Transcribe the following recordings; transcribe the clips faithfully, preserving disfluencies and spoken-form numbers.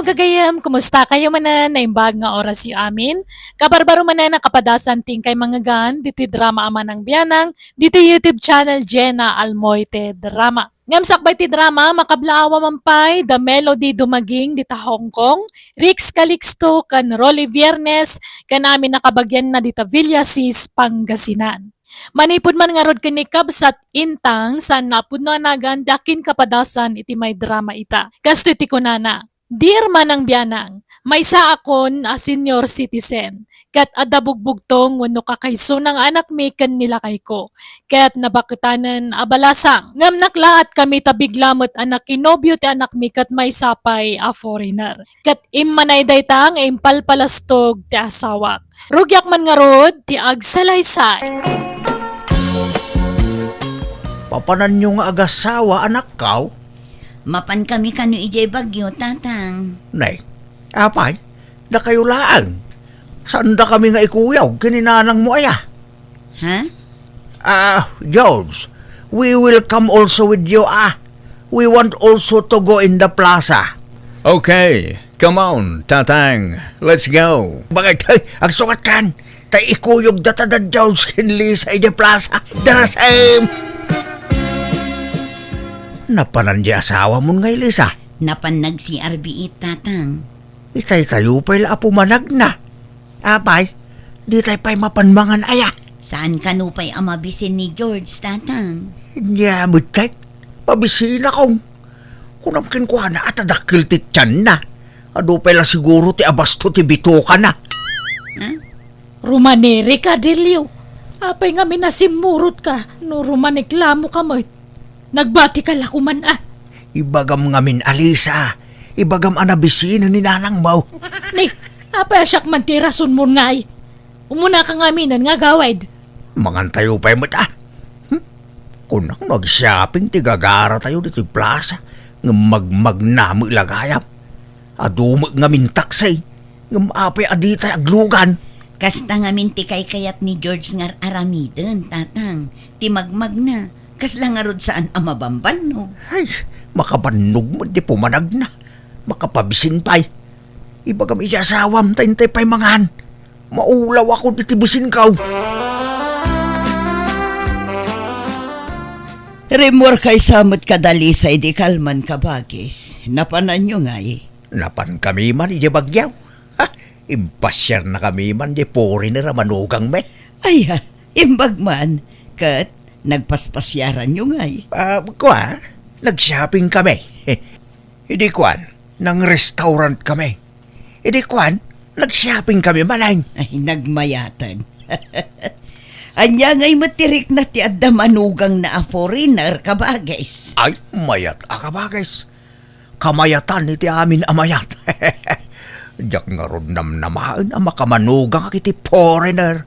gagayyem, kumusta kayo manen? Naimbag nga orasyo amin. Kabarbaro manen a kapadasan ti inkay mangngegan ditoy drama a Manang Bianang, ditoy YouTube channel Jenna Almoite Drama. Ngem sakbay ti drama, makablaawa man pay da Melody Dumaging dita Hong Kong, Rix Calixto ken Rolly Viernes, ken amin a kabagianna dita Villasis, Pangasinan. Manipud man ngarud ken ni Kabsat Intang, saan a pudno a nagan ti akin kapadasan iti may drama ita. Kastoy ti kunana, "Dear Manang Bianang, maysaakon a senior citizen, ket adda bugbugtong wenno kakaysona nga anakmi ken ni lakayko, ket nabaketanen a balasang. Ngem naklaatkami ta bigla met a nakinobio ti anakmi ket maysa pay a foreigner. Ket immanay dayta nga impalpalastog ti asawak. Rugiak man ngarud ti agsalaysay." Papananyo nga agasawa, anakkaw? Mapankami kano idiay Baguio, Tatang. Nay, apay, dakayo laeng. Saandakami nga ikuyog ken ni nanangmo aya? Ha? Ah, George, we will come also with you, ah. We want also to go in the plaza. Okay, come on, Tatang. Let's go. Bakit? Hey, agsukat kan. Tay ikuyog data da George ken Lisa idiay plaza. Darasem! Napanan di asawamon ngay, Lisa? Napan nag-C R B it, Tatang. Itay tayo pay la a pumanagna. Apay, di tay pay mapan mangan aya? Saan kano pay a mabisin ni George, Tatang? Nia met tay, mabisinakon. Kunam kenkuana a ta dakkel ti tianna. Adu pay la siguro ti abasto ti bitokana. Ha? Rumanirika, Delio. Apay ngamin a simmurotka no rumaneklamoka met? Nagbatika la koman a. Ibagam ngamin a, Lisa. Ibagam a nabisinen ni nanangmo. Ni, apay a siak man ti rasonmon ngay? Umunaka ngaminen nga agawid. Mangantayo pay met a. Hmm? Kunak no agshopping ti gagaratayo ditoy plaza, ngem magmagna met la gayam. Adu met ngamin taksi, ngem apay a ditay aglugan? Kasta ngamin ti kaykayat ni George nga ar-aramiden, Tatang. Ti magmagna, kasla ngarud saan a mabambannog. Ay, makabannog met ti pumanagna. Makapabisin pay. Ibagam iti asawam ta intay pay mangan. Maulawakon iti bisinko. Rimmuar kaysa met kada Lisa idi kalman, kabagis. Napananyo ngay? Napankami man idiay Baguio. Ha, impasiarnakami man di foreigner a manugangmi. Ay, ha, imbag man. Ket nagpaspasiaranyo ngay? Ah, kua, nag-shopping kami. Idi kuan, nang-restaurant kami. Idi kuan, nag-shopping kami manen. Ay, nagmayaten. Ania ngay met ti rikna ti adda manugangna a foreigner, kabagis? Ay, mayat a kabagis. Kamayatan iti amin a mayat. Diak ngarud namnamaen a makamanugangak iti foreigner.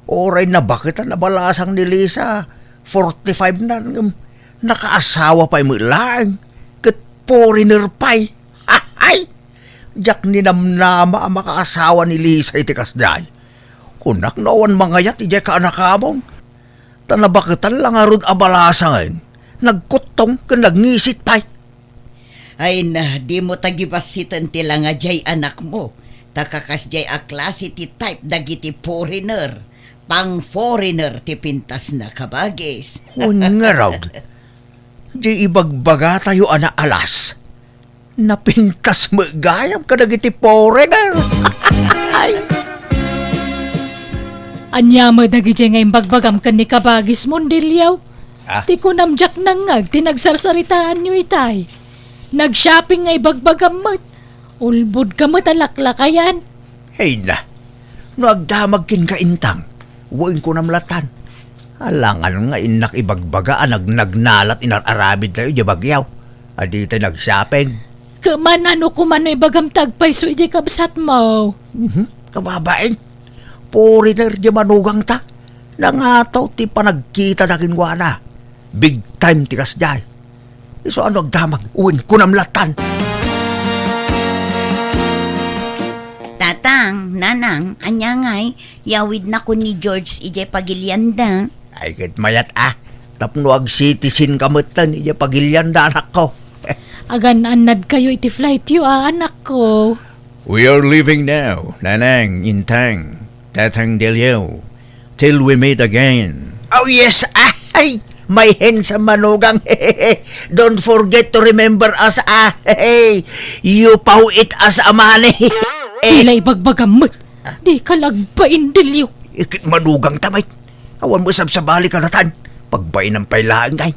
Uray nabaketan a balasang ni Lisa, forty-five na, ngem nakaasawa pay met laeng, ket foreigner pay. Ay! Diak ninamnama a makaasawa ni Lisa iti kasdiay. Kunak no awan mangayat idiay kaanakamon. Ta nabaketan la ngarud a balasangen, nagkuttong ken nagngisit pay. Ay na, dimo tagibassiten ti langa diay anakmo, ta kakasdiay a klase ti type dagiti foreigner. Pang-foreigner ti pintasna, kabagis. Wen ngarud, di ibagbagatayo a naalas, napintas met gayam kadagiti foreigner. Ania met dagidiay nga imbagbagam ken ni kabagismo, Diliaw? Ah? Ti kunam, diak nangngeg ti nagsarsaritaanyo itay. Nag-shopping nga ibagbagam met. Ulbodka met a laklakayan. Ay na, no agdamag kenka, Intang, wen kunam latan. Alangan nga innak ibagbaga a nagnagnalat inar-aramidtayo idiay Baguio a ditay nag-shopping. Ket man, ano koma no ibagam ti agpayso idiay kabsatmo? Mhm, kababain. Foreigner diay manugangta. Nangataw ti panagkitada kenkuana. Big time ti kasdiay. Isu a no agdamag, wen kunam latan. Tatang, Nanang, ania ngay, yawidnakon ni George idiay pagilianda? Ay, ket mayat a, tapno ag-citizen ka metten idiay pagilianda, anakko. Agan-annadkayo iti flightyo a, anakko. We are leaving now, Nanang Intang, Tatang Delio, till we meet again. Oh yes, ah, ay, my handsome manugang. Don't forget to remember us, ah. You paw it as a money. Dila ibagbagam met. Dika la agbain, Delio. Ikit manugang ta met. Awan met sabsabali kadatan. Pagbainam pay laeng, ay.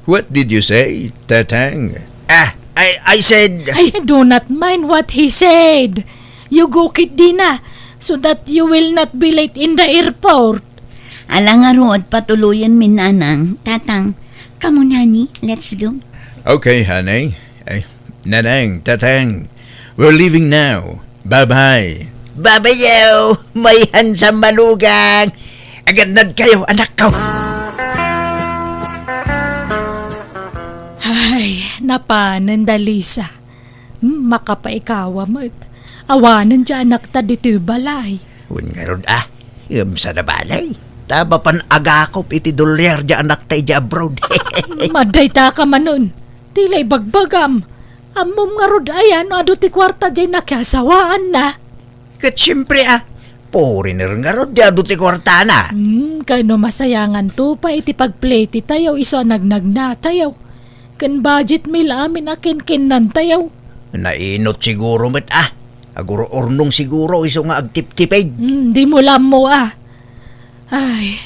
What did you say, Tatang? Ah, I, I said, I do not mind what he said. You go ketdina, so that you will not be late in the airport. Ala ngarud, patuloyenmi, Nanang, Tatang. Come on, honey, let's go. Okay, honey. Ay, Nanang, Tatang, we're leaving now. Bye-bye. Bye-bye, yo. My handsome manugang. Agannadkayo, anakko. Ay, napanen da Lisa. Hmm, makapaikawa met. Awanen diay anakta ditoy balay. Wen ngarud, ah. Ngem saan a balay. Ta mapan agakop iti dolyar diay anakta idiay abroad. Madayta ka manen. Dila ibagbagam. Ammom ngarud aya no adu ti kuarta diay nakiasawaanna? Ket siempre, ah, foreigner ngarud diay adu ti kuartana. Hmm, kano masayanganto pay iti pagplete tayo isu a nagnagnatayo. Ken budget mi la amin a kinkinnantayo. Nainot siguro met, ah. Agur-urnong siguro isu nga agtiptipid. Hmm, dimo la ammo, ah. Ay,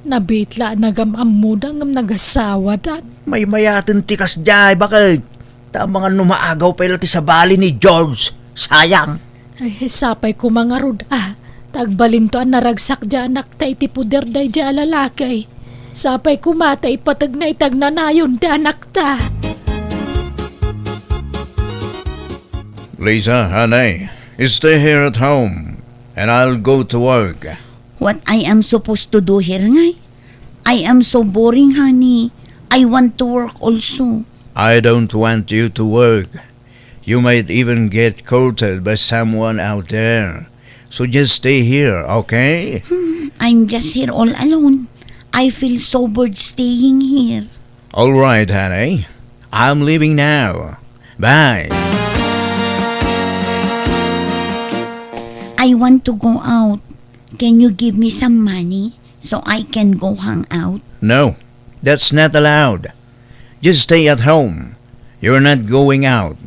nabitla a nagam-ammoda ngem nagasawadan. Maymayaten ti kasdiay, baket? Ta amangan no maagaw pay la ti sabali ni George. Sayang. Ay, sapay koma ngarud, ah. Ta agbalinto a naragsak diay anakta iti poder daydiay a lalaki. Sapay koma ta ipategna iti agnanayon ti anakta. Lisa, honey, stay here at home, and I'll go to work. What I am supposed to do here, ngay? I am so boring, honey. I want to work also. I don't want you to work. You might even get courted by someone out there. So just stay here, okay? Hmm, I'm just here all alone. I feel so bored staying here. All right, honey. I'm leaving now. Bye. I want to go out. Can you give me some money so I can go hang out? No, that's not allowed. Just stay at home. You're not going out.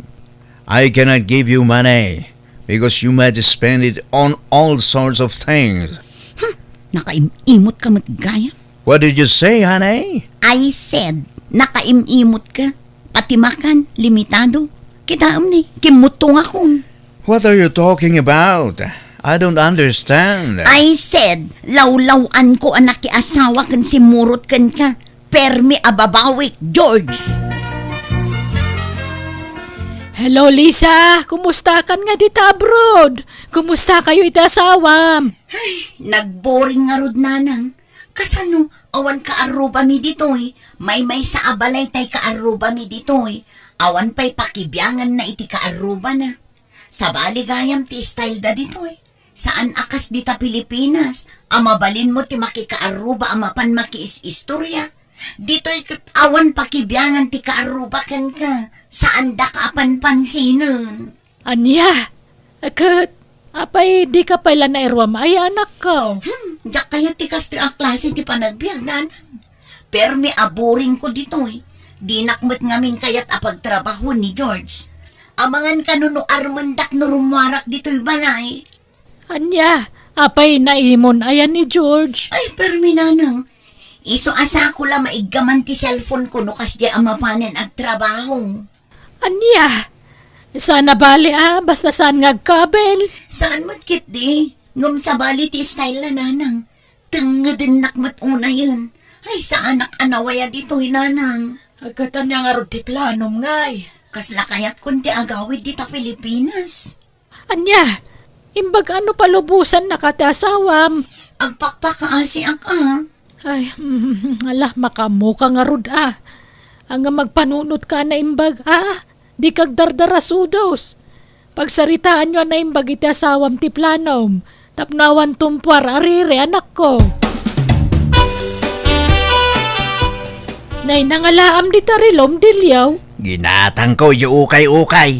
I cannot give you money because you might spend it on all sorts of things. Hmm, nakaim-imot ka met gayam. What did you say, honey? I said, nakaim-imot ka. Pati makan, limitado. Kitaem ni, kimmutto nga kun. What are you talking about? I don't understand. I said, lawlaw-an ko a nakiasawa ken simmurot kenka. Permi a babawik, George. Hello, Lisa. Kumusta kan nga dita abroad? Kumusta kayo iti asawam? Ay, nagboring ngarud, Nanang. Kasano, awan kaarrubami ditoy? Maymaysa a balay tay kaarrubami ditoy. Awan pay pakibianganna iti kaarrubana. Sabali gayam ti style da ditoy. Saan a kas dita Pilipinas, a mabalinmo ti makikaarruba a mapan makiis-istorya. Ditoy ket awan pakibiangan ti kaarruba kenka. Saandaka a panpansinen. Ania? Ket, apay, dika pay la nairuam aya, anakko? Hmm, diak kayat ti kastoy a klase ti panagbiag, Nanang. Permi a boring ko ditoy. Dinak met ngamin kayat a pagtrabahoen ni George. Amangan kano no armendak no rummuarak ditoy balay. Ania, apay naimon aya ni George? Ay, permi, Nanang. Isu a sako la maiggaman ti cellphone ko no kasdiay a mapanen agtrabaho. Ania? Saan a bale a, basta saan nga agkabel? Saan met ketdi, ngem sabali ti style na, Nanang. Tengngedennak met unayen. Ay, saanak a nawaya ditoy, Nanang. Ket ania ngarud ti planom, ngay? Kasla kayatkon ti agawid dita Pilipinas. Ania? Imbag a no palubosannaka ti asawam? Agpakpakaasiak a. Ay, ala, makaammoka ngarud a. Ania, magpanunotka a naimbag a. Dika agdardarasudos. Pagsaritaanyo a naimbag iti asawam ti planom. Tapno awan tumpuar a riri, anakko. Nay, nangalaam dita rilom, Diliaw. Ginatangko idiay ukay-ukay.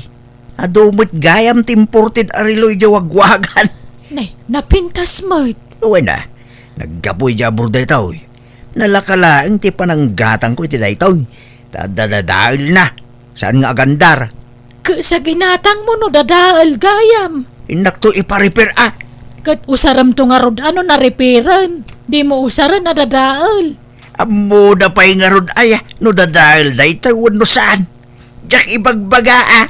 Adu met gayam ti imported a relo idiay wagwagan. Nay, napintas met. Wen a, naggapu idiay abroad daytoy. Nalaka laeng ti pananggatangko iti daytoy. Ta dadadaelna. Saan nga agandar? Ket sa ginatangmo no dadael gayam. Innakto ipa-repair a. Ket usaremto ngarud a no na-repairen. Dimo usaren a dadael. Ammona pay ngarud aya no dadael daytoy wenno saan. Diak ibagbaga a.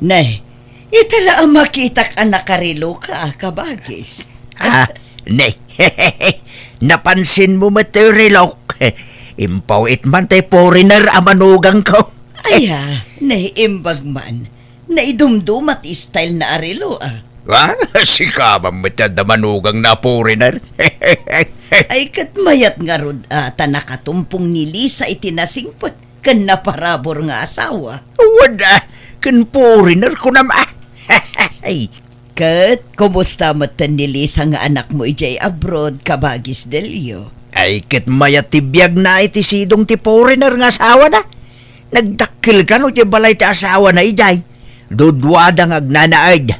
Nay, ita la a makitak a nakareloka a kabagis. Ah, ne. Napansinmo met ti relok. Impaw-it man ti foreigner a manugangko. Aya, ne, imbag man. Naidumduma ti style na a relo, ah. Ah, sika man met ti adda manugangna a foreigner. Ay, ket mayat ngarud, ah, ta nakatumpong ni Lisa iti nasingpet ken naparabur nga asawa. Wen a, ken foreigner kunam a. Ay. Ket kumusta metten ni Lisa nga anakmo idiay abroad, kabagis Delio? Ay, ket mayat ti biagna iti sidong ti foreigner nga asawana. Nagdakkel kano ti balay ti asawana idiay. Duduada nga agnanaed.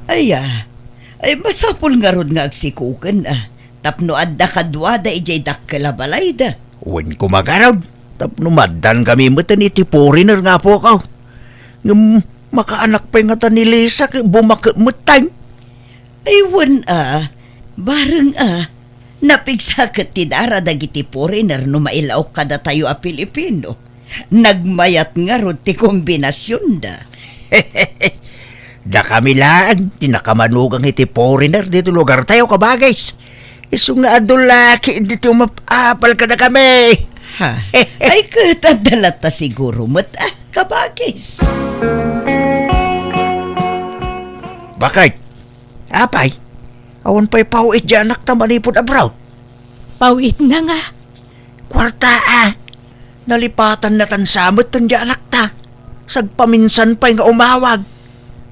Ay, ah. Ay, masapul ngarud nga agsikoken, ah. Tapno adda kaduada idiay dakkel a balayda. Wen koma garud, tapno maaddankami metten iti foreigner nga apuko. Ngem makaanak pay ngata ni Lisa ket bumaket metten. Ay, wen a, bareng a, napigsa ket ti dara dagiti foreigner no mailaok kadatayo a Pilipino. Nagmayat ngarud ti kombinasionda. Dakami laeng ti nakamanugang iti foreigner ditoy lugartayo, kabagis. Isu nga adu la ketdi ti umap-apal kadakami. Ha? Ay, ket adda latta siguro met, ah, kabagis. Bakit? Apay, awan pay paw-it ti anakta manipud abroad? Paw-itna nga. Kuarta a. Nalipatannatan sa metten ti anakta. Sagpaminsan pay nga umawag.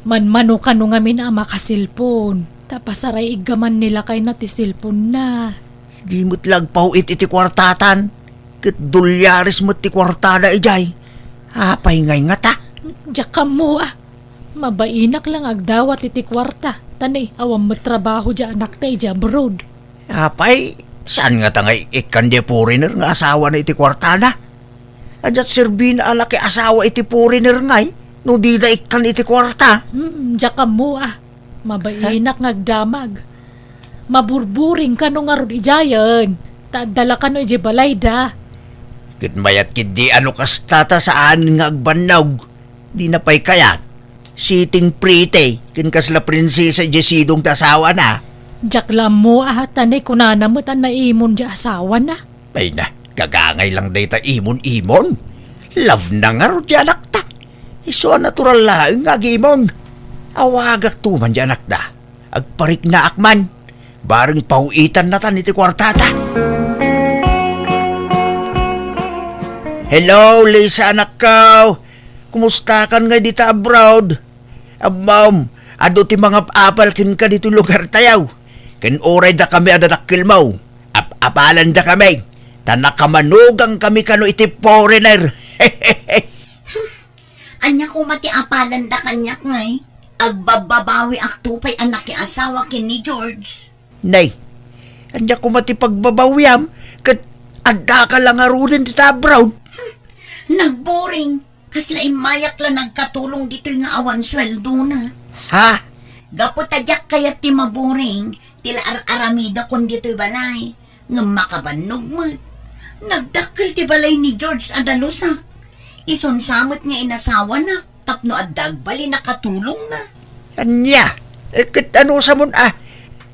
Manmano kano ngamin a makaselpon. Ta pasaray-iggaman ni lakayna ti selponna. Di met la agpaw-it iti kuartatan. Ket dolyares met ti kuartada idiay. Apay ngay ngata? Diak ammo a. Mabainak la nga agdawat iti kuarta. Ta ni, awan met trabaho diay anakta idiay abroad. Apay, saan ngata nga ikkan diay foreigner nga asawana iti kuartada? Adiat serbina a nakiasawa iti foreigner ngay, no dida ikkan iti kuarta. Hmm, diak ammo a. Mabainak nga agdamag. Maburburing kano ngarud idiayen. Ta adda la kano idiay balayda. Ket mayat ketdi a no kasta ta saan nga agbannog. Dina pay kayat. Sitting pretty, ken kasla prinsesa idiay sidong ti asawana. Diak la ammo a, ta ni kunana met a naimon diay asawana. Ay na, gagangay lang dayta imon-imon. Love na ngarud ti anakta. Isu a natural laeng nga agimon. Awagakto man diay anakda. Agpariknaak man. Bareng paw-itannatan iti kuartata. Hello, Lisa, anakko. Kumustakan ngay dita abroad? Ammom, adu ti mangap-apal kenka ditoy lugartayo. Ken uray dakami a dadakkelmo, ap-apalandakami, ta nakamanugangkami kano iti foreigner. Ania koma ti apalanda kaniak ngay? Agbabbabawiakto pay a nakiasawa ken ni George. Nay, ania koma ti pagbabawiam ket addaka la ngaruden dita abroad? Nagboring. Kasla immayak la nagkatulong ditoy nga awan sueldona. Ha? Gapu ta diak kayat ti maboring, ti la ar-aramidakon ditoy balay. Ngem makabannog met. Nagdakkel ti balay ni George a dalusak. Isun sa met nga inasawanak tapno adda agbalin a katulongna. Ania? Eh, ket ano sa mon a?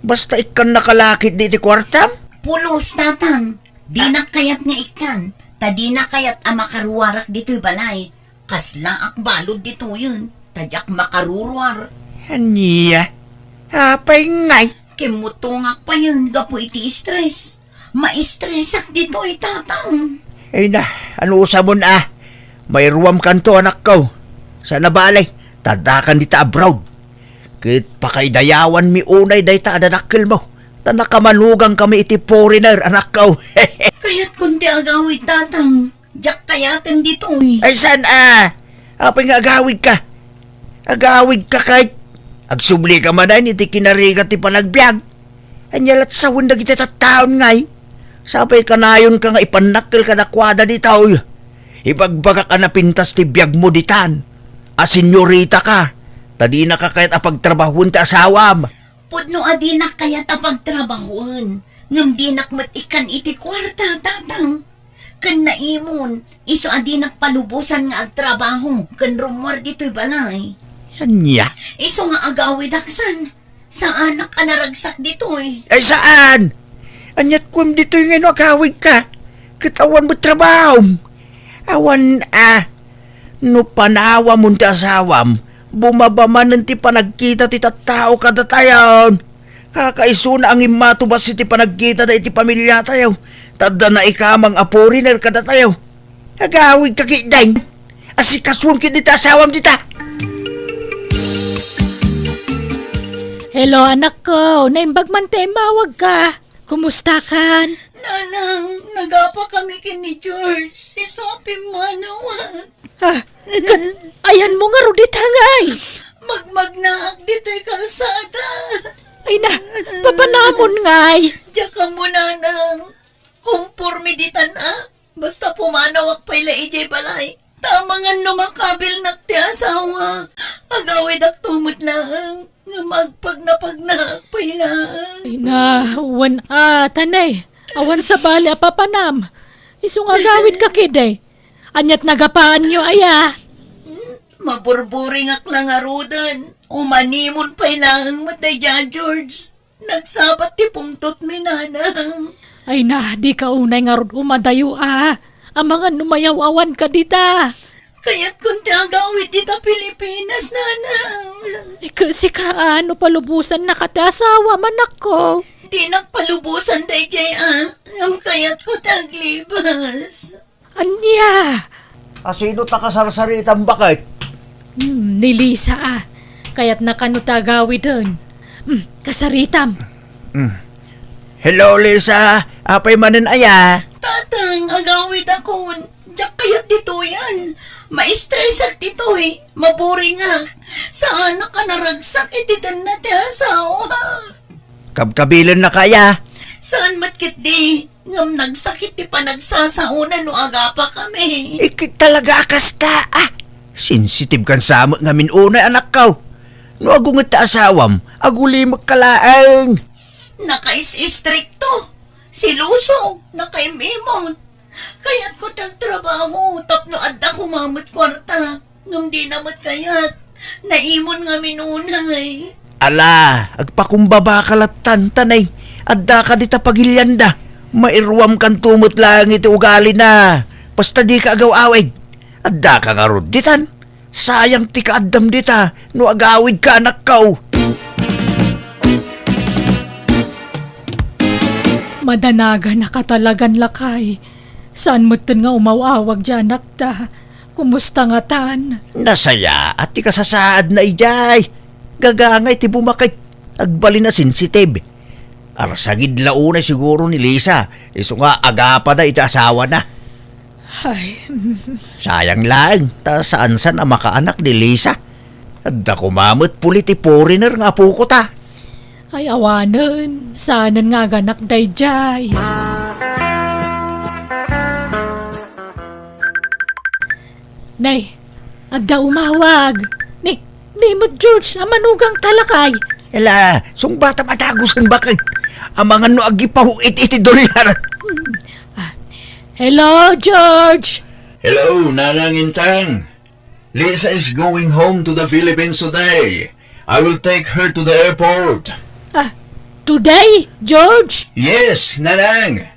Basta ikkannaka la ketdi ti kuartam? Pulos, Tatang. Dinak kayat nga ikkan, ta dina kayat a makaruarak ditoy balay. Kaslaak balud ditoyen, ta diak makaruruar. Ania? Apay ngay? Kimmutongak payen gapu iti stress. Maistresak ditoy, Tatang. Ay na, ano sa mon a? Mairuamkanto, anakko. Saan a bale, ta addakan dita abroad. Ket pakaidayawanmi unay dayta a dadakkelmo, ta nakamanugangkami iti foreigner, anakko. Kayatko Kun ti agawid, Tatang, diak kayaten ditoy. Ay, saan a? Apay nga agawidka? Agawidka ket agsublika manen iti kinarigat ti panagbiag. Ania la't sawen dagiti tattaon ngay? Sapay kanayonka nga ipannakkel kadakuada ditoy. Ibagbagak a napintas ti biagmo ditan a senyoritaka, ta dinaka kayat a pagtrabahoen ti asawam. Pudno a dinak kayat a pagtrabahoen, ngem dinak met ikkan iti kuarta, Tatang. Ken naimon, isu a dinak palubosan nga agtrabaho ken rummuar ditoy balay. Ania? Isu nga agawidak san, saanak a naragsak ditoy. Ay, saan? Ania't kuem ditoy nga no agawidka? Ket awan met trabahom. Awan a. No panawamon ti asawam, bumaba manen ti panagkita ti tattao kadatayon. Kakaisuna a ngimmatubas iti panagkitada iti pamiliatayo, ta adda naikamang a foreigner kadatayo. Agawidka ketdin. Asikasuem ketdi ti asawam dita. Hello, anakko. Naimbag man ti immawagka. Kumustakan? Nanang, nagapa kami ken ni George. Isu a pimmanawak. Ah, ket ayanmo ngarud ita ngay? Magmagnaak ditoy kalsada. Ay na, papanamon ngay? Diak ammo, Nanang. Komporme ditan a. Basta pumanawak pay la idiay balay. Ta amangan no makabilnak ti asawak, agawidakto met laeng nga agpagnapagnaak pay laeng. Ay na, wen a, tanay. Awan sabali a papanam. Isu nga agawidka ketdi. Ania't nagapaanyo aya? Maburburingak la ngaruden. Umanimon pay laeng met daydiay a George. Nagsabat ti pungtotmi, Nanang. Ay na, dika unay ngarud umadayo a. Amangan no mayaw-awanka dita. Kayatkon ti agawid dita Pilipinas, Nanang. Ket sika a, no palubosannaka ti asawam, anakko? Dinak palubosan daydiay a, ngem kayatko ti aglibas. Ania? Asino ta kasarsaritam, baket? Hmm, ni Lisa a. Kayatna kano ta agawiden. Hmm, kasaritam. Hmm. Hello, Lisa. Apay manen aya? Tatang, agawidakon. Diak kayat ditoyen. Maistresak ditoy. Maburingak. Saanak a naragsak iti tenna ti asawak. Kabkabilennaka aya? Saan met ketdi. Ngem nagsakit ti panagsasaona no agapakami. Iket talaga a kasta, a. Sensitibkan sa met ngamin unay, anakko. No agunget ta asawam, agulimekka laeng. Nakais-istrikto, seloso, nakaim-imot. Kayatko ti agtrabaho tapno adda koma met kuarta. Ngem dina met kayat. Naimon ngamin unay. Ala, agpakumbabaka lattan, tanay. Addaka dita pagilianda. Mairuamkanto met laeng iti ugalina. Basta dika agaw-awid. Addaka ngarud ditan. Sayang ti kaaddam dita no agawidka, anakko. Madanaganaka talagan, lakay. Saan metten nga umaw-awag diay anakta. Kumusta ngatan? Nasayaat ti kasasaadna idiay. Gagangay ti bumaket. Agbalin a sensitib. Arsagid la unay siguro ni Lisa, isu nga agapada iti asawana. Ay. Sayang laeng, ta saan-san a makaanak ni Lisa. Adda koma met puli ti foreigner nga apoko ta. Ay, awanen, saanen nga aganak daydiay. Nay, adda umawag. Ni, ni met George, a manugangta lakay. Ala, sungbatam a dagusen, baket. Amangan no agipaw iti, iti dolyar. Hmm. Ah, hello, George. Hello, Nanang Intang. Lisa is going home to the Philippines today. I will take her to the airport. Ah, today, George? Yes, Nanang.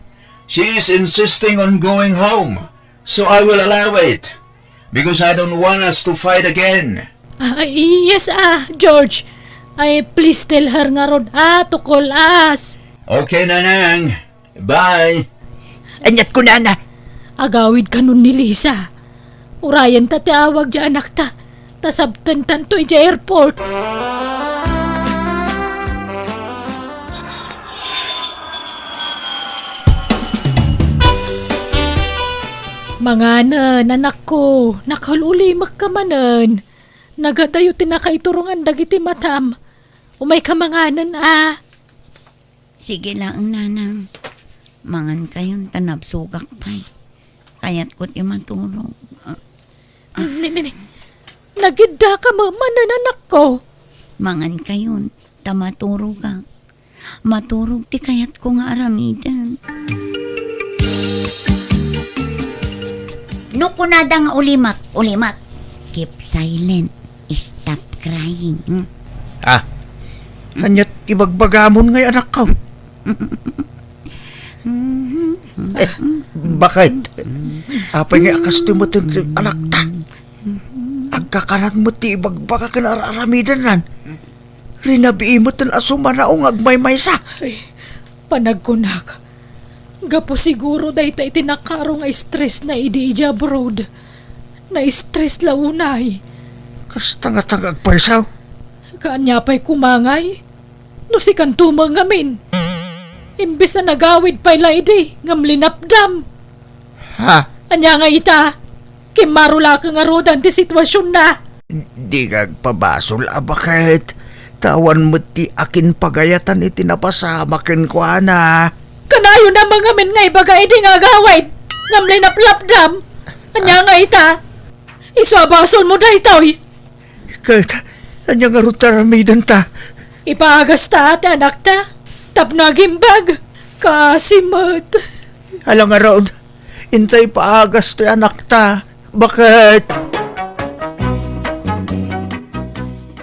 She is insisting on going home, so I will allow it, because I don't want us to fight again. Ah, yes, ah, George. Ay, please tell her ngarud, ah, to call us. Okay, Nanang. Bye. Ania't kunana? Agawid kanon ni Lisa. Urayen ta ti awag diay anakta, ta sabtentanto idiay airport. Panganen, anakko, nakaul-ulimekka manen. Nagadayo ti nakaiturongan dagiti matam. Umayka manganen, a. Sige laeng, nanang. Mangankayon ta nabsogak pay. Kayatko ti maturog. Ni, ni, ni. Nagiddaka manen, anakko. Mangankayon ta maturogak. Maturog ti kayatko nga aramiden. No kunada nga ulimek, ulimek. Keep silent. Stop crying. Hmm? Ah, ania ti ibagbagamon ngay, anakko? Eh, bakit? Apay nga a kastoy met ti anakta? Agkakanan met ti ibagbaga ken ar-aramidennan. Rinabii met a sumanaw nga agmaymaysa. Ay, panagkunak. Gapu siguro dayta iti nakaro nga stress na idi idiay abroad. Na-stress la unay. Kasta nga tang agpaysaw. Kaanya pay kumangay? No sikanto met ngamin. Imbes a nagawid pay la idi, ngem linapdam. Ha? Ania nga ita? Kimmaro la ka ngaruden ti situasionna. Di nga agpabasol a baket. Ta awan met ti akin pagayatan iti napasama kenkuana. Kanayon a mangamin nga ibaga idi nga agawid, ngem linaplapdam. Ania nga ita? Isu a basolmo daytoy. Ket, ania ngarud ti aramidenta? Ipaagasta ti anakta, tapno agimbag, kaasi met. Ala ngarud, inta ipaagas ti anakta. Baket?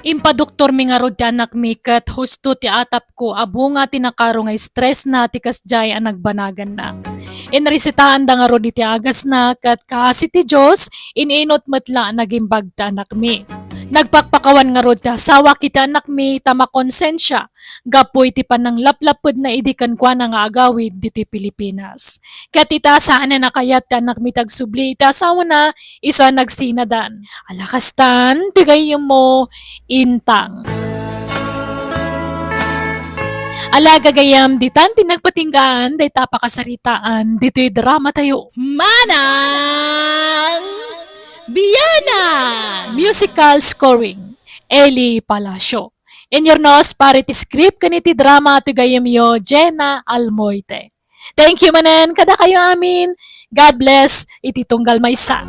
Impadoktormi ngarud ti anakmi ket husto ti atapko a bunga ti nakaro nga stressna ti kasdiay a nagbanaganna. Inresetaanda ngarud iti agasna ket kaasi ti Dios, in-inut met la a nagimbag ti anakmi. Nagpakpakawan ngarud ti asawak iti anakmi ta makonsensia gapu iti pananglaplapedna idi kenkuana nga agawid ditoy Pilipinas. Ket ita, saan a nakayat ti anakmi ti agsubli iti asawana, isu a nagsinadan. Ala kastan, ti gayyemmo, Intang. Ala gagayyem, ditan ti nagpatinggaan dayta a pakasaritaan ditoy dramatayo. Manang Biana! Musical scoring, Eli Palacio. Inurnos para iti script ken iti drama ti gayyemyo, Jenna Almoite. Thank you manen kadakayo amin. God bless iti tunggal maysa.